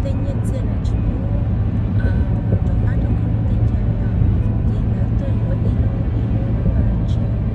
Tej nyiaj txiaj lawv tsis pub rov qab tuaj kho lub teb chaws no, ces lawv tuaj yuav ib lub ib lub tsev rau lub tsev siav siav.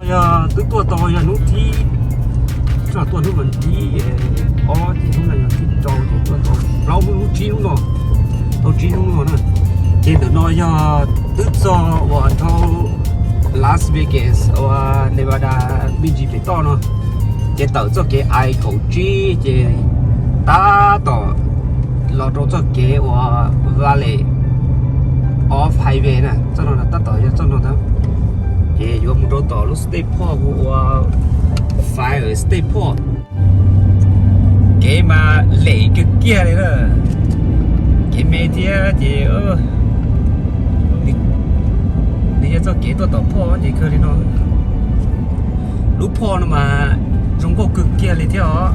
Yog twb tuaj tau yog hnub thib, tuaj hnub vas thib ob ces hnub no yog thib rau ces tuaj tau plaub hnub, hnub tsib hnub no, tau tsib hnub no na. Ces ntawm no yog twb txog uas dhau Las Vegas uas Nevada me ntsis pem toj no, ces tawm txoj kev I kaum tsib ces tab tom los rau txoj kev uas Valley of Highway na, txoj no tab tom yog txoj no ntag. Ces yuav mus rau tom lub state park hu ua Fire State Park. Kev mas lem kiag kiag li na, kev me thiab ces nws yog txoj kev tuaj tom phoj ces kawg li no. Lub phoj no mas zoo nkauj kawg kiag li thiab os,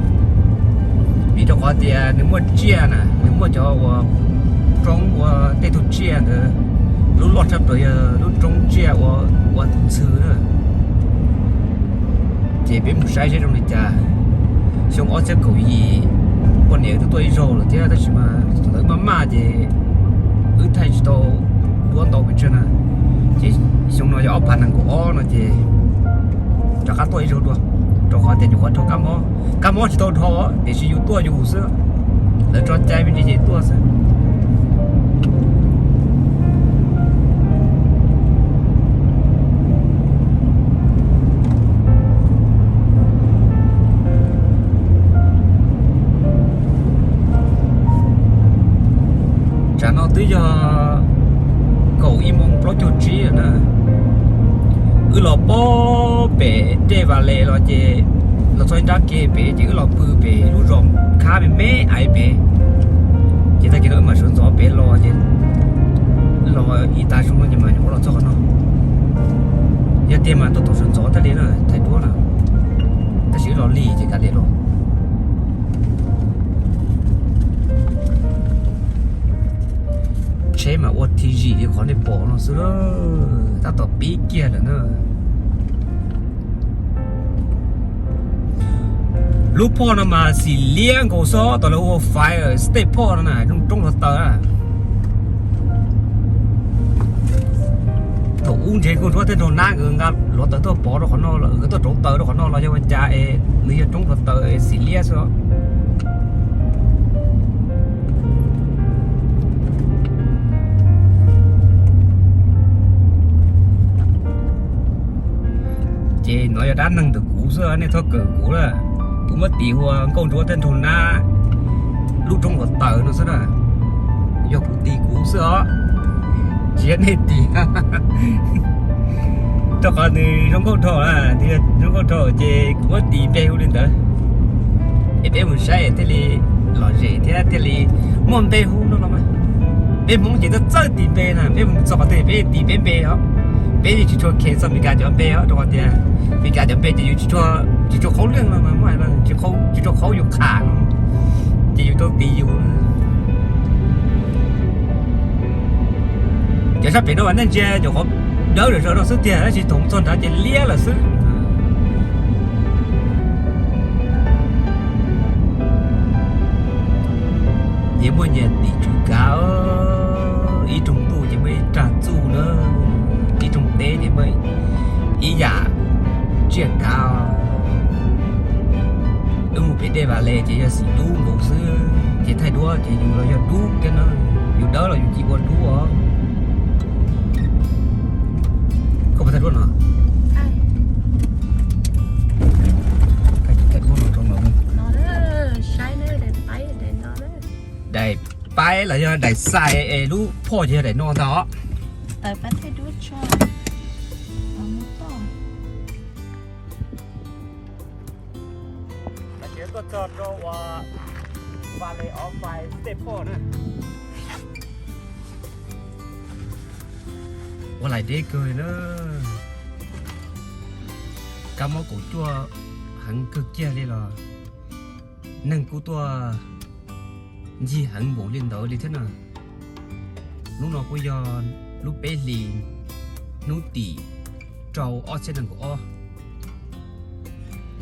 vim rau qhov tias nws muaj tsiaj na, nws muaj cov uas roob ua tej tug tsiaj ntawd, lub loj tshaj plaws yog lub roob tsiaj ua tus ntxhw na. Ces peb mus saib seb zoo li cas. Xyoo ob txhiab kaum yim, poj niam wb twb tuaj ib zaug lawm thiab tab sis mas thaum ntawd maj maj ces wb thaij tsis tau duab ntau pes tsawg na. Ces xyoo no yog ob phav nees nkaum ob no ces rov qab tuaj ib zaug dua, rau qhov tias nyuam qhuav dhau kab mob, kab mob tsis tau dhau tiam sis yus tuaj yus xwb, lawv tso cai me ntsis ces tuaj xwb. Tsam no twb yog kaum ib moos plaub caug tsib lawm na. Wb los pob pem dej Vas Les los ces los txog ib nrab ke pem ces wb los pw pem lub zos khab me me aiv pem. Ces tag kis no wb mam sawv ntxov pem los ces los ib tag su no ces mam nyuam qhuav los txog qhov no. Yog tiag mas tuaj thaum sawv ntxov thiaj li na, thaij duab na. Tab sis wb los lig ces kav liam lauj. Tsheb mas ua thim zim li qhov nej pom no xwb, tab tom pib kiag lawm na. Lub phoj no mas xim liab nkaus xwb, tam lawv ua Fire State Park no na, roob hluav taws na. Thaum ub ntshe nkauj ntsuab thiab nraug nab nkawd nqa hluav taws tuaj pov rau qhov no los nkawd tuaj rauv taws rau qhov no los yog ua cas es nws yog roob hluav taws xim liab xwb. Ces no yog dab neeg ntawm kuv xwb, nej txhob kawm kuv na. Kuv muab tis hu ua nkauj ntsuab thiab nraug nab lub roob hluav taws no xwb na. Yog kuv tis kuv xwb os, tsis yog nej tis. Rau qhov nws zoo nkauj dhau, nws zoo nkauj dhau ces kuv muab tis npe hu li ntawd. Es peb mus saib thiaj li lom zem thiab thiaj li muaj npe hu no los mas. Peb Hmoob ces txawj txawj tis npe na, peb mus txog qhov twg peb tis peb npe os. Peb yeej tsis tshua kheev txog Meskas cov npe os, rau qhov tias Meskas cov npe ces yus tsis tshua qhaub leej no, tsis tshua qhaub yus qham no, ces yus tau tis yus. Cov sab pem no mas nej ntsia cov qhov dawb zom zaws no xwb tiag, tab sis thaum txog nrad ces liab lawm xwb. Nyias muaj nyias tim tswv kav, ib rooj ntuj ces muaj ib rag txuj na, ib rooj teb ces muaj ib yam tsiaj kav. Wb mus pem dej Vas Les ces yog xim dub nkaus xwb, ces thaij duab ces yus los yog dub thiab na, yus dawb los yus tsis ua dub os. Koj puas thaij duab no? Thaij duab no rau no. Daim paib los yog daim xais es lub phoj ces yog daim no ntag os. Tuaj txog rau uas Vas Les Os Fais tej phoj na. Ua lais deb kawg na. Kab mob kaum cuaj heev kawg kiag li los neeg kuj tuaj ncig heev npaum li ntawd li thiab na. Hnub no kuj yog lub peb hlis hnub tim rau ob txhiab nees nkaum ob.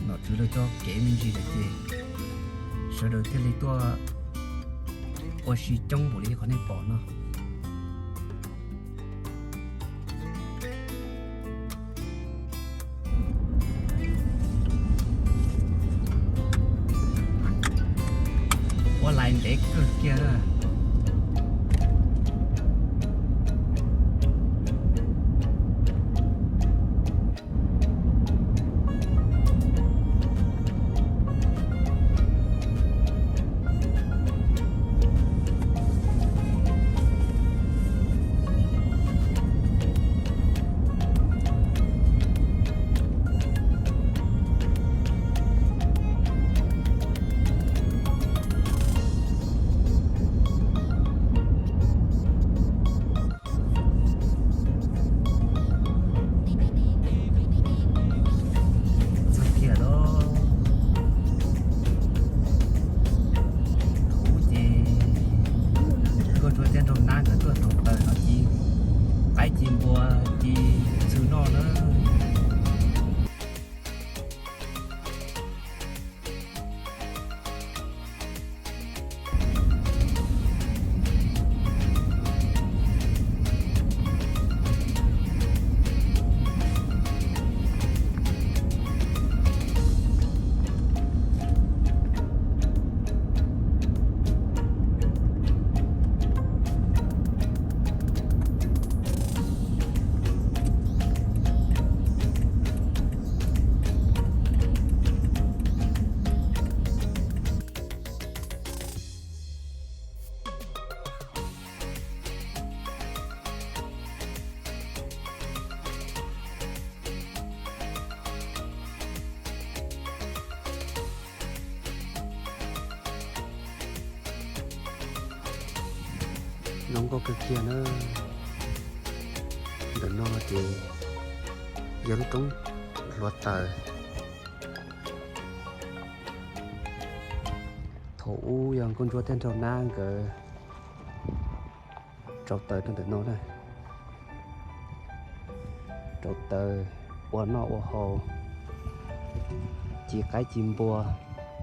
Nom tswv lawv cov kev me ntsis lawm ces sawv daws thiaj li tuaj ua si coob npaum li qhov nej pom no. Ua lais ntev kawg kiag. Txog kiag lawm. Thaum ub ces nkauj ntsuab thiab nraug nab nkawd tuaj rauv taws no ces qaib ci npua ci txhw noj na. Zoo nkauj kawg kiag na. Ntawm no ces yog lub roob hluav taws. Thaum ub yog nkauj ntsuab thiab nraug nab nkawd rauv taws rau ntawm no na. Rauv taws, ua noj ua haus, ci qaib ci npua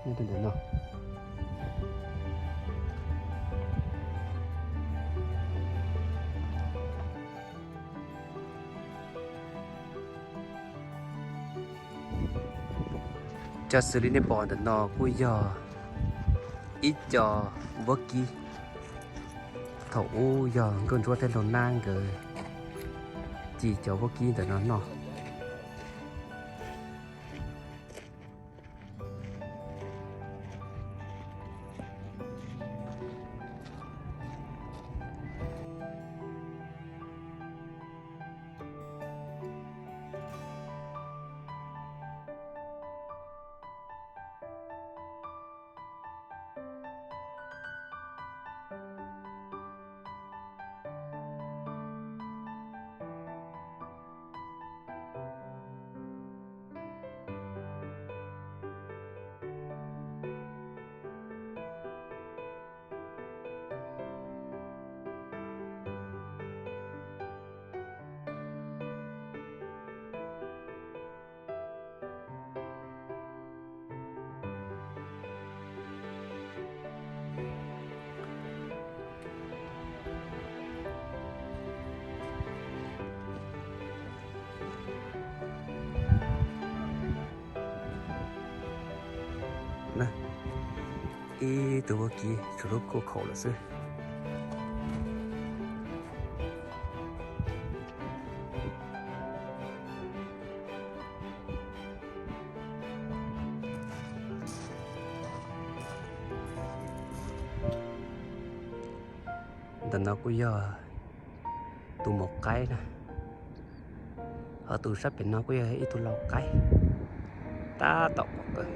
nyob rau ntawm no. Cov xws li nej pom ntawm no kuj yog ib co vaub kib. Thaum ub yog nkauj ntsuab thiab nraug nab nkawd ci cov vaub kib ntawm no noj. Ib tug vaub kib tshuav lub khuj khaum lawm xwb. Ntawm no kuj yog tus maum qaib na, ho tus sab pem no kuj yog ib tug lau qaib. Tab tom pom kawg.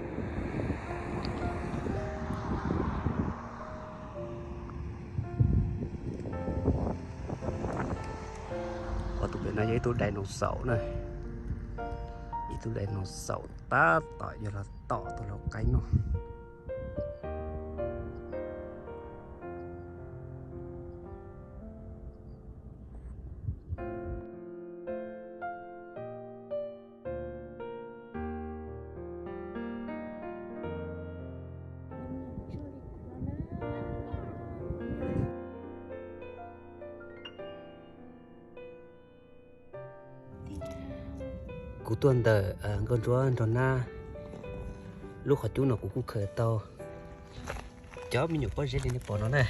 Ho tus pem no yog ib tug dinosaur na, ib tug dinosaur tab tom yuav los tom tus lau qaib no. Kuv tuaj ntawm Nkauj Ntsuab Nraug Nab lub qhov cub no kuv kuj khaws tau cov me nyuam pob zeb li nej pom no na.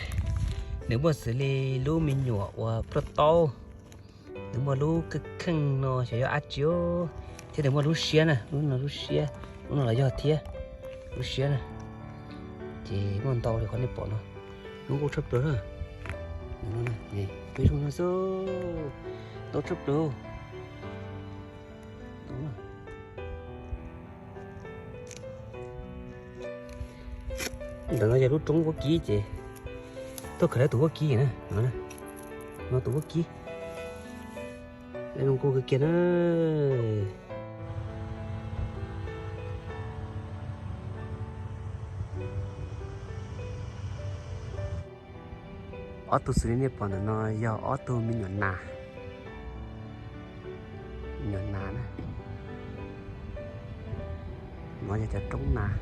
Nws muaj xws li lub me nyuam uas ploj taub, nws muaj lub kheej kheej no xyov yog dab tsi, thiab nws muaj lub siab na, lub no lub siab, lub no los yog thiab, lub siab na. Ces muaj ntau li qhov nej pom no, lub nkuj tshaj plaws na. Peb zoo no xwb, ntau tshaj plaws. Ntawm no yog lub roob vaub kib ces tuaj khaws lawv tus vaub kib na, no tus vaub kib, zoo nkauj kawg kiag na. Ob tug xws li nej pom ntawm no yog ob tug me nyuam nas, me nyuam nas na, no yog cov roob nas.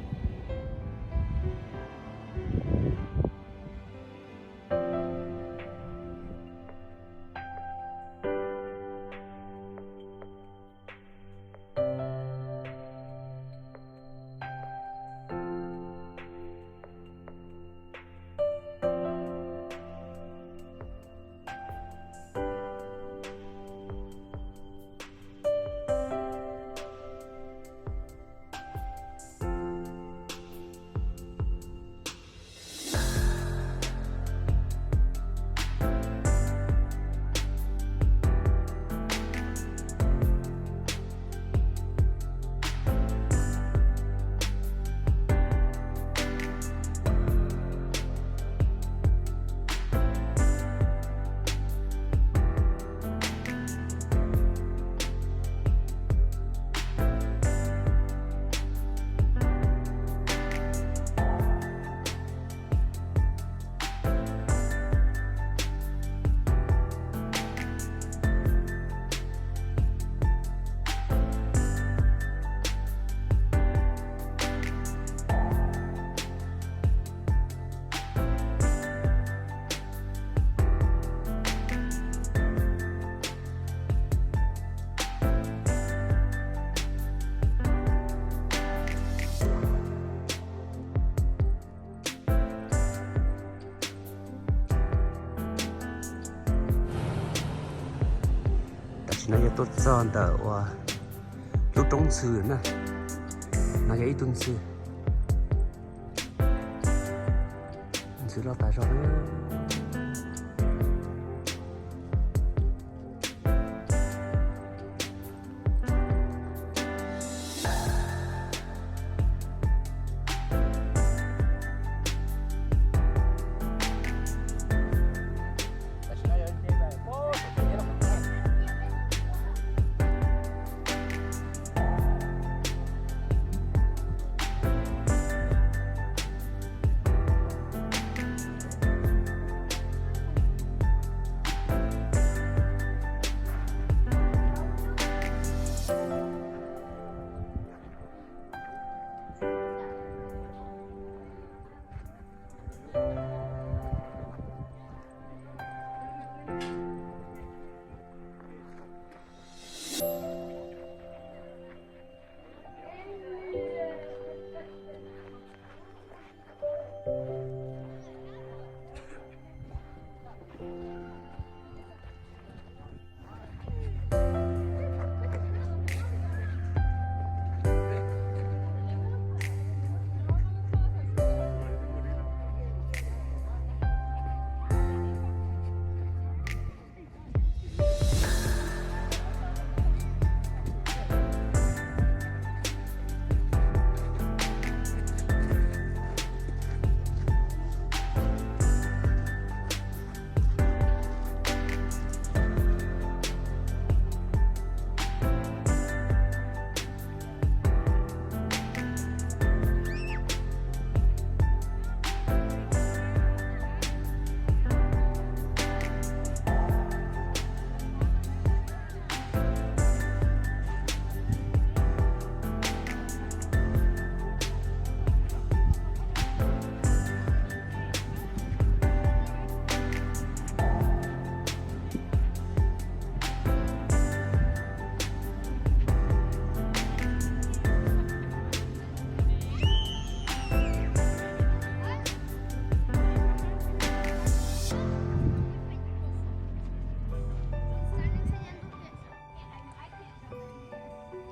Tam sim no yuav tuaj txog ntawm uas lub roob ntxhw na. No yog ib tug ntxhw, ntxhw loj tas zog na.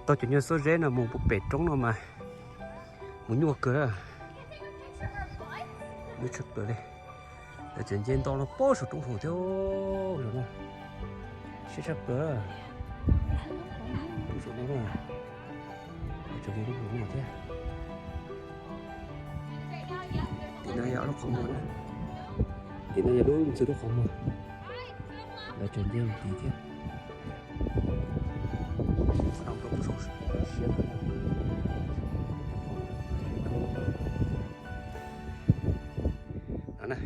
Tau cov nyuag xuab zeb no mus pem roob no mas mus nyuaj kawg, nyuaj tshaj plaws li. Lawv tseem nce nto no pem saum roob hauv thiab no, siab tshaj plaws. Roob saum no, tseem nce roob hauv no thiab. Tim no yog lub qhov muag na, tim no yog lub ntxwg lub qhov muag, lawv tseem nce mus tid thiab. No na,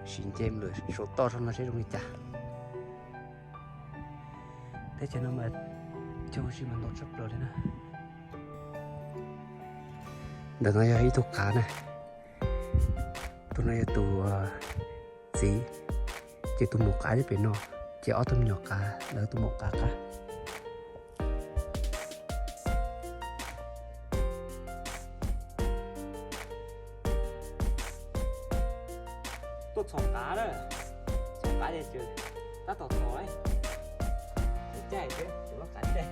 sim nce mus lawm saum toj zog no seb zoo li cas. Teb chaws no mas cog ua si mas ntau tshaj plaws li na. Ntawm no yog ib tug qav na, tus no yog tus txiv, ces tus maum qav nyob pem no, ces ob tug me nyuam qav, lawv tus maum qav qab. Tuaj txhom qav na, txhom qav ces tab tom txhom, caij caij thiab, txhom qav caij.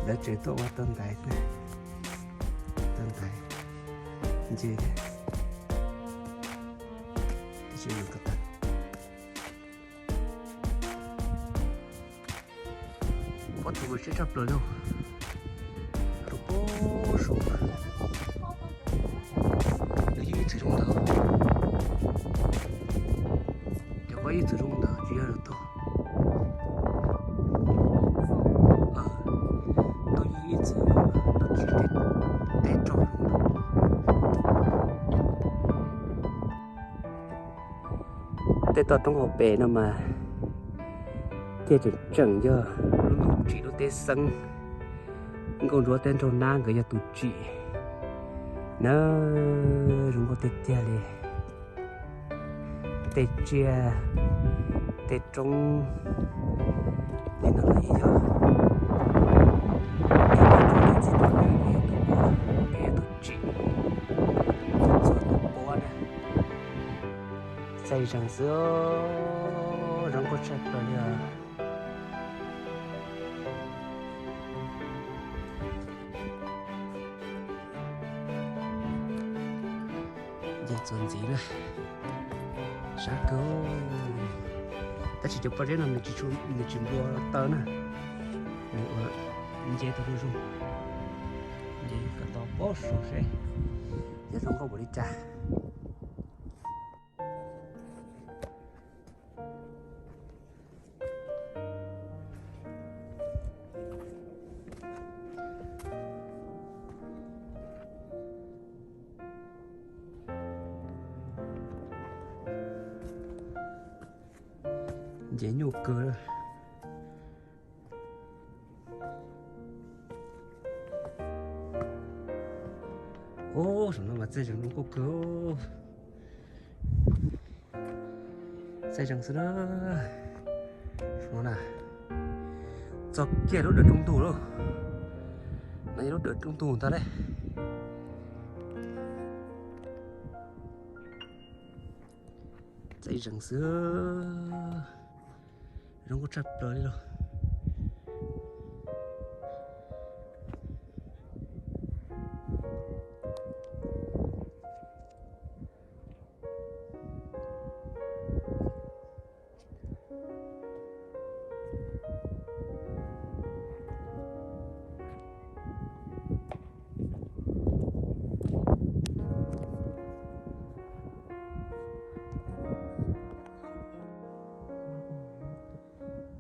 Lawv tseem tuaj ua tau ntaiv, tau ntaiv nce thiab. Pob tsuas mas siab tshaj plaws li, rau pob saum. Nws yeej ib txwm zoo ntawd, cov pob ib txwm zoo ntawd tsis yog lawm tag. Ntuj yeej ib txwm zoo ntawd, ntuj tsis teb rog. Tej toj roob hauv pes no mas thiaj tseem tseem yog lub ntuj tsim lub teb xeeb, nkauj ntsuab tej nraug nab nkawd yog tus tsim na, zoo nkauj tiag tiag li. Tej tsiaj, tej roob, tej no los yeej yog, tej txiv tus, tus tsim, tus txua tus puab na. Txaij zeeg xwb, zoo nkauj tshaj plaws li os. Nce txuas ntxiv na, sab kawg. Tab sis cov pob zeb no nws tsis nplua taw na, nws ua nce tau zoo zoo, nce kom tau pob saum seb yuav zoo nkauj npaum li cas. Nce nyuaj kawg. Ub, saum no mas txaij zeeg zoo nkauj kawg. Txaij zeeg xwb na. Saum no na, txog kiag lub dawm rooj ntug lawm. No yog lub dawm rooj ntug ntag lauj. Txaij zeeg xwb, zoo nkauj tshaj plaws li lauj.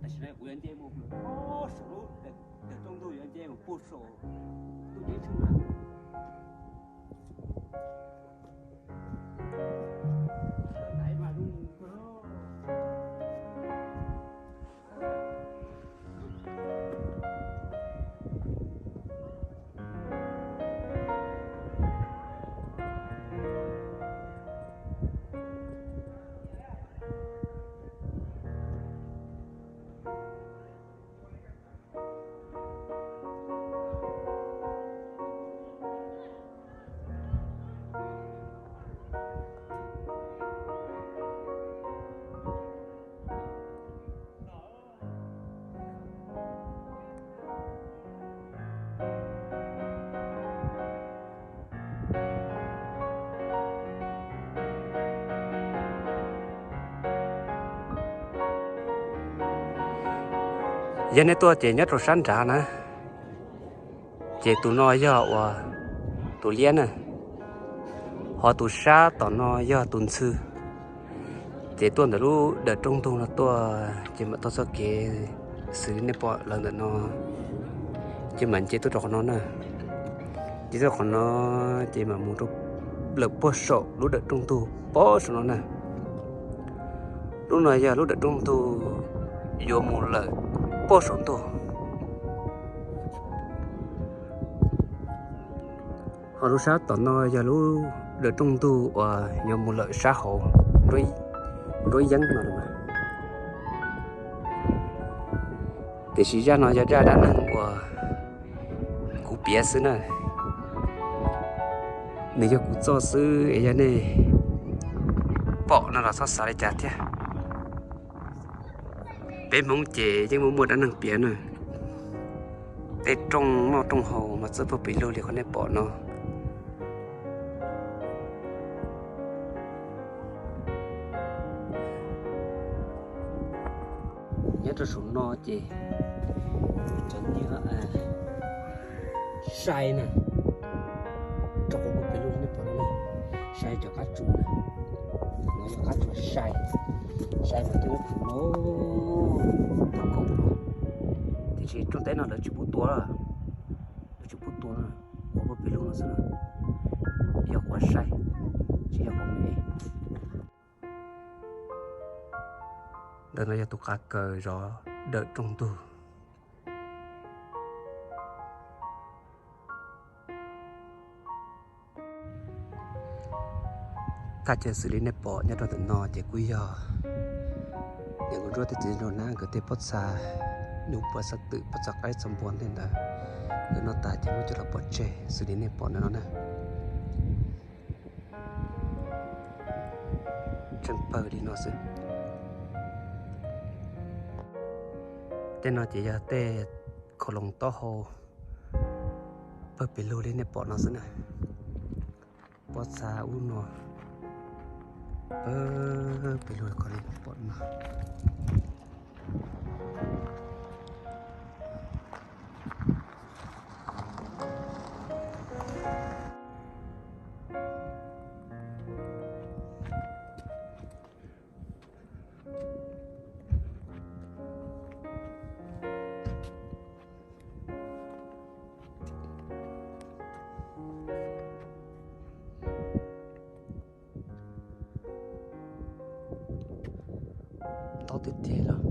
Tam sim no kuv yuav nce mus saum lub dawm rooj ntug, yuav nce mus puag saum ntuj ceeb tsheej na. Yog nej tuaj ces nyob rau sab nrad na, ces tus no yog uas tus liab na, ho tus sab tom no yog tus ntxhw. Ces tuaj ntawm lub dawm rooj ntug no tuaj ces mam taug txoj kev xws li nej pom lawv ntawm no, ces mam nce tuaj rau qhov no na. Nce tuaj qhov no ces mam mus rau lawm puag saum lub dawm rooj ntug puag saum no na. Lub no yog lub dawm rooj ntug yuav mus lawm puag saum ntug. Ho lub sab tom no yog lub dawm rooj ntug uas yuav mus lawm sab hauv nruab yeeb no. Tiam sis zaj no yog zaj dab neeg uas kuv piav xwb na. Nws yog kuv txoj xwb es yog nej pom no los txhob xav li cas thiab. Peb Hmoob ces yeej muaj muaj dab neeg piav na. Tej rooj noj rooj haus mas txawj pawg pes lug li qhov nej pom no. Nyob rau saum no ces cov nyiaj sai na, rau qhov pawg pes lug nej pom no, sai cov qab tsuas na, no yog qab tsuas sai, sai mas twb ub no, kaum no. Tiam sis rooj teb no lawv tsis pub tua, lawv tsis pub tua na, qhov pawg pes lug no xwb na, yog qhov sai, tsis yog qhov me. Ntawm no yog tus qav kaws zov dawm rooj ntug. Thaj chaw xws li nej pom nyob rau ntawm no ces kuj yog niam nkauj ntsuab tej txiv nraug nab nkawd tej pob txha, nyuj pob txha twm pob txha qaib txha npua tej ntawd, nkawd noj tas ces muab coj los pov tseg xws li nej pom ntawm no na. Tseem pawg li no xwb. Tej no ces yog tej khau loos taub hau pawg pes lug li nej pom no xwb na. Pob txha ub no pawg pes lug li nej pom no. Ntaub tiag tiag los.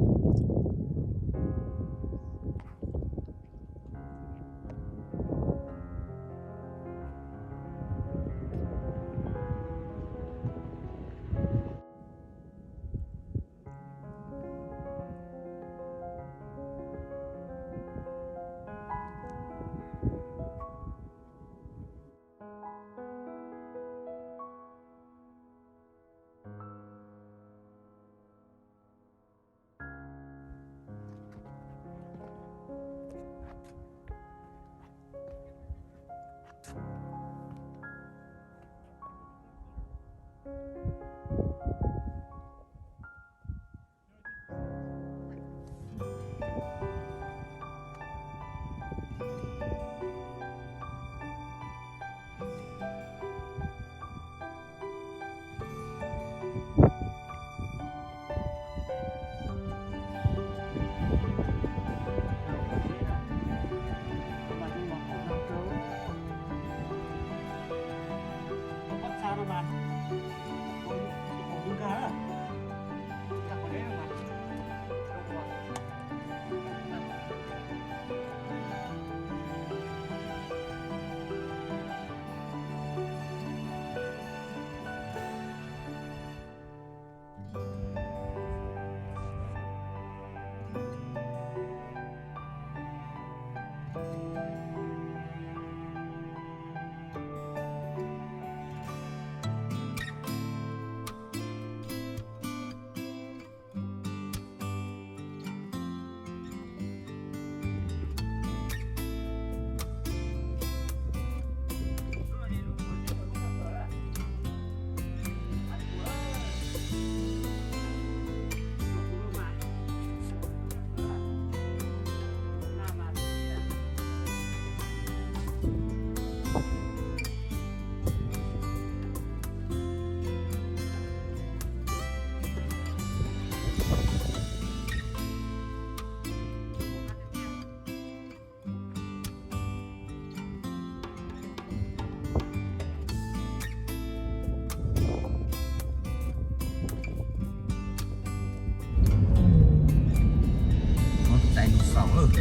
Xov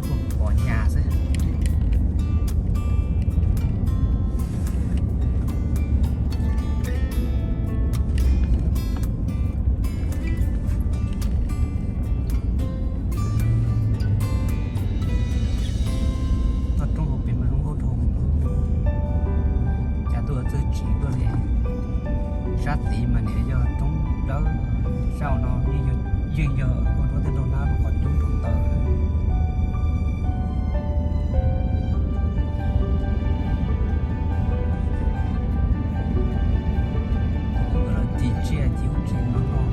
tuaj pov nyas xwb. Toj roob hauv pes mas zoo nkauj dhau, cas tuaj txog tsis tuaj li. Sab tid mas nws yog roob dawb, sab hauv no yeej yog nkauj nruab tej nrog nab lub qhov cub rau taws. Lawv ci tsiaj ci ub ci no noj.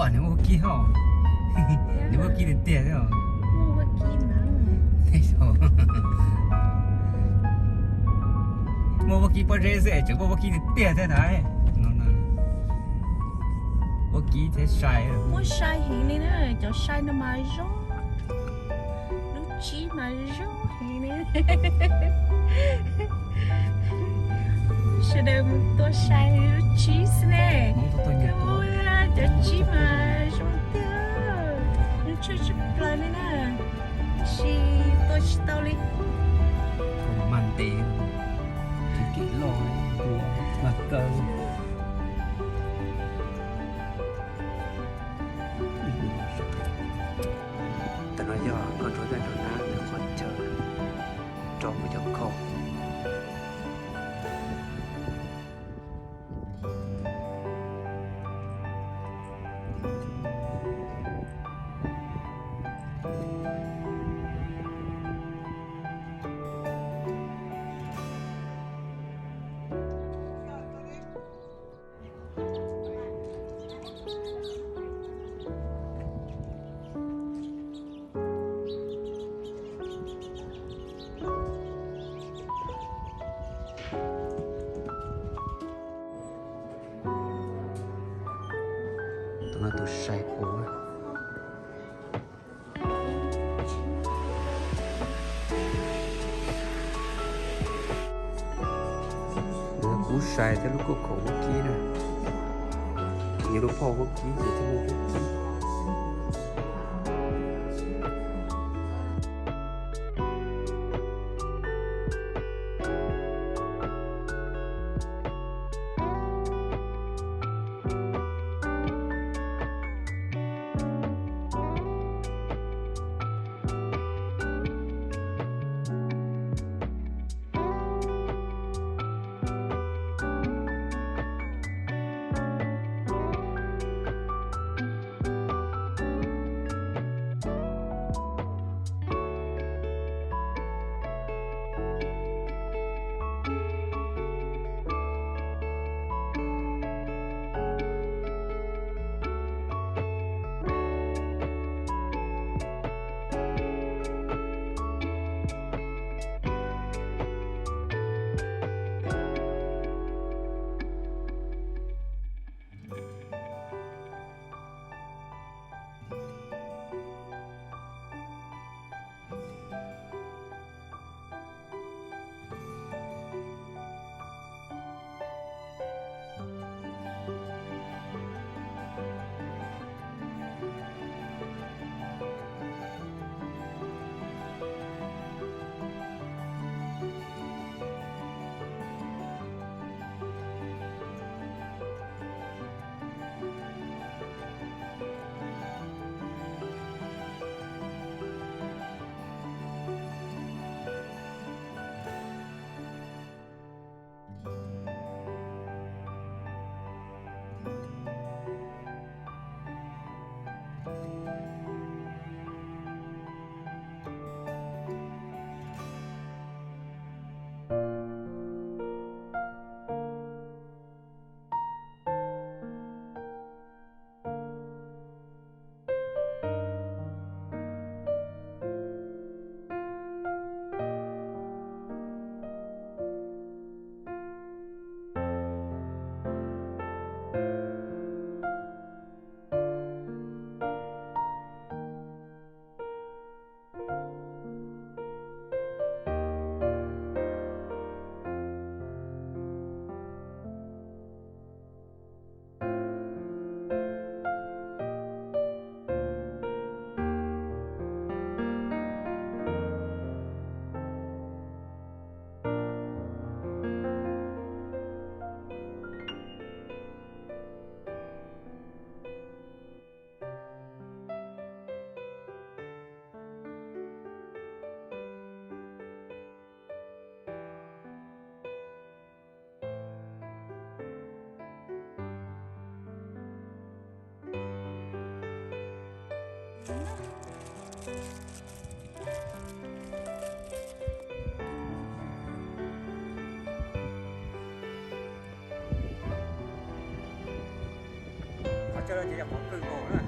Nws muaj vaub kib tiag tiag thiab os. Muaj vaub kib pob zeb xwb es tseem muaj vaub kib tiag tiag thiab ntag. Vaub kib thiab sai. Muaj sai heev li na, cov sai no mas zoo, lub tsib mas zoo heev li. Sawv daws mus tua sai lub tsib xwb ne. Koj ua cov tsib mas zoo tiag, zoo tshaj tshaj plaws li na, tab sis tua tsis tau li. Mas ntev, tseem kim loj, ua mas kaw. Tam no yog nkauj nruab tej nrog nab lub qhov chaw rau kuv cov khau. Tus no tus sai puv. Lawv kuj sai thiab lub kauj khaum vaub kib na. Nws lub phauj vaub kib ces thiaj muaj vaub kib. Qhov chaw no ces yog qhov kawg nkaus na.